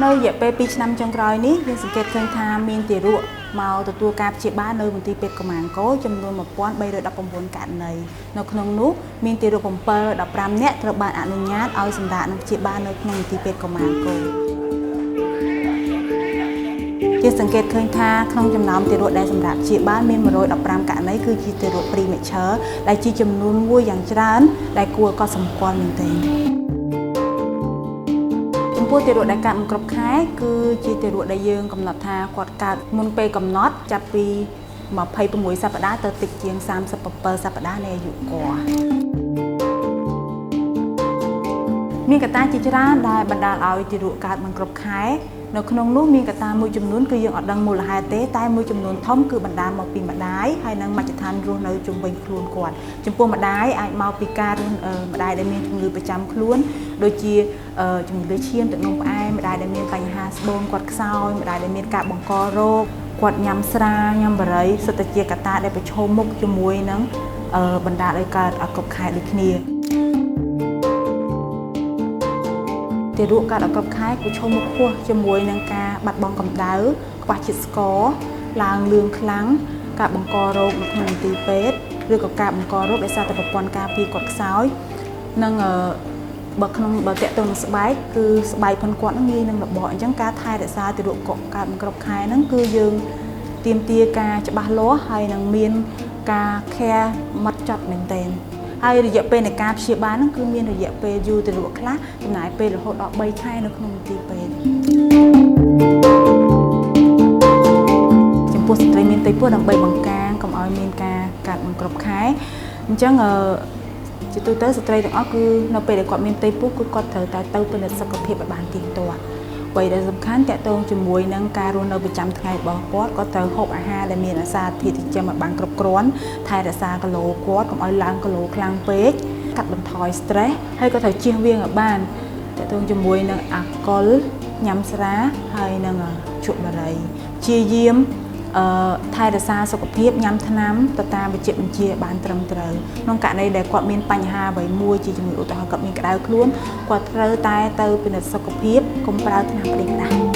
នៅរយៈពេល2ឆ្នាំចុងក្រោយនេះយើងសង្កេតឃើញថាមានទារកមកទទួលការព្យាបាលនៅមន្ទីរពេទ្យកុមារអង្គរចំនួន1319ករណីនៅក្នុងនោះមានទារក715នាក់ត្រូវបានអនុញ្ញាតឲ្យសម្រាកនិងព្យាបាលនៅក្នុងមន្ទីរពេទ្យកុមារអង្គរជាសង្កេតឃើញថាក្នុងចំណោមទារកដែលសម្រាប់ព្យាបាលមាន115ករណីគឺជាទារក premature ដែលជាចំនួនមួយយ៉ាងច្រើនដែលគួរឲ្យកត់សម្គាល់មែនទែនចំពោះទារកដែលកើតមិនគ្រប់ខែគឺជាទារកដែលយើងកំណត់ថាគាត់កើតមុនពេលកំណត់ចាប់ពី26សប្តាហ៍ទៅតិចជាង37សប្តាហ៍នៃអាយុគាត់មានកត្តាជាច្រើនដែលបណ្ដាលឲ្យទារកកើតមិនគ្រប់ខែនៅក្នុងនោះមានកត្តាមួយចំនួនគឺយើងអត់ដឹងមូលហេតុទេតែមួយចំនួនធំគឺបណ្ដាលមកពីម្ដាយហើយនិងមជ្ឈដ្ឋានរស់នៅជុំវិញខ្លួនគាត់ចំពោះម្ដាយអាចមកពីការម្ដាយដែលមានជំងឺប្រចាំខ្លួនដូចជាជំងឺលើឈាមទឹកនោមផ្អែមម្ដាយដែលមានបញ្ហាស្បូនគាត់ខ្សោយម្ដាយដែលមានការបង្ករោគគាត់ញ៉ាំស្រាញ៉ាំបារីសុទ្ធតែជាកត្តាដែលប្រឈមមុខជាមួយនឹងបណ្ដាលឲ្យកើតអត់គ្រប់ខែដូចគ្នាទារកកើតអត់គ្រប់ខែគឺឈមមុខខ្ពស់ជាមួយនឹងការបាត់បង់កម្ដៅខ្វះជាតិស្ករឡើងលឿងខ្លាំងការបង្ករោគនៅក្នុងមន្ទីរពេទ្យឬក៏ការបង្ករោគដោយសារតែប្រព័ន្ធការពារគាត់ខ្សោយនិងបើក្នុងបើតាក់ទងនឹងស្បែកគឺស្បែកផងគាត់នឹងងាយនឹងរបកអញ្ចឹងការថែរក្សាទារកកើតមិនគ្រប់ខែហ្នឹងគឺយើងទាមទារការច្បាស់លាស់ហើយនឹងមានការ care ម៉ត់ចត់មែនទែនហើយរយៈពេលនៃការព្យាបាលហ្នឹងគឺមានរយៈពេលយូរទារកខ្លះចំណាយពេលរហូតដល់3ខែនៅក្នុងមន្ទីរពេទ្យចំពោះស្ត្រីមានផ្ទៃពោះដើម្បីបង្ការកុំឲ្យមានការកើតមិនគ្រប់ខែអញ្ចឹងជាទូទៅស្ត្រីទាំងអស់គឺនៅពេលដែលគាត់មានផ្ទៃពោះគឺគាត់ត្រូវតែទៅពិនិត្យសុខភាពឲ្យបានទៀងទាត់អ្វីដែលសំខាន់តាក់ទងជាមួយនឹងការរស់នៅប្រចាំថ្ងៃរបស់គាត់គាត់ត្រូវហូបអាហារដែលមានអាសារធាតុចិញ្ចឹមឲ្យបានគ្រប់គ្រាន់ថែរក្សាគីឡូគាត់កុំឲ្យឡើងគីឡូខ្លាំងពេកកាត់បន្ថយ stress ហើយក៏ត្រូវជៀសវាងឲ្យបានតាក់ទងជាមួយនឹងអាល់កុលញ៉ាំស្រាហើយនឹងជក់បារីព្យាយាមថែរក្សាសុខភាពញ៉ាំថ្នាំទៅតាមវិជ្ជាបញ្ជាបានត្រឹមត្រូវក្នុងករណីដែលគាត់មានបញ្ហាអ្វីមួយជាជំងឺឧទាហរណ៍គាត់មានក្តៅខ្លួនគាត់ត្រូវតែទៅពិនិត្យសុខភាពកុំប្រើថ្នាំផ្ដេសផ្ដាស។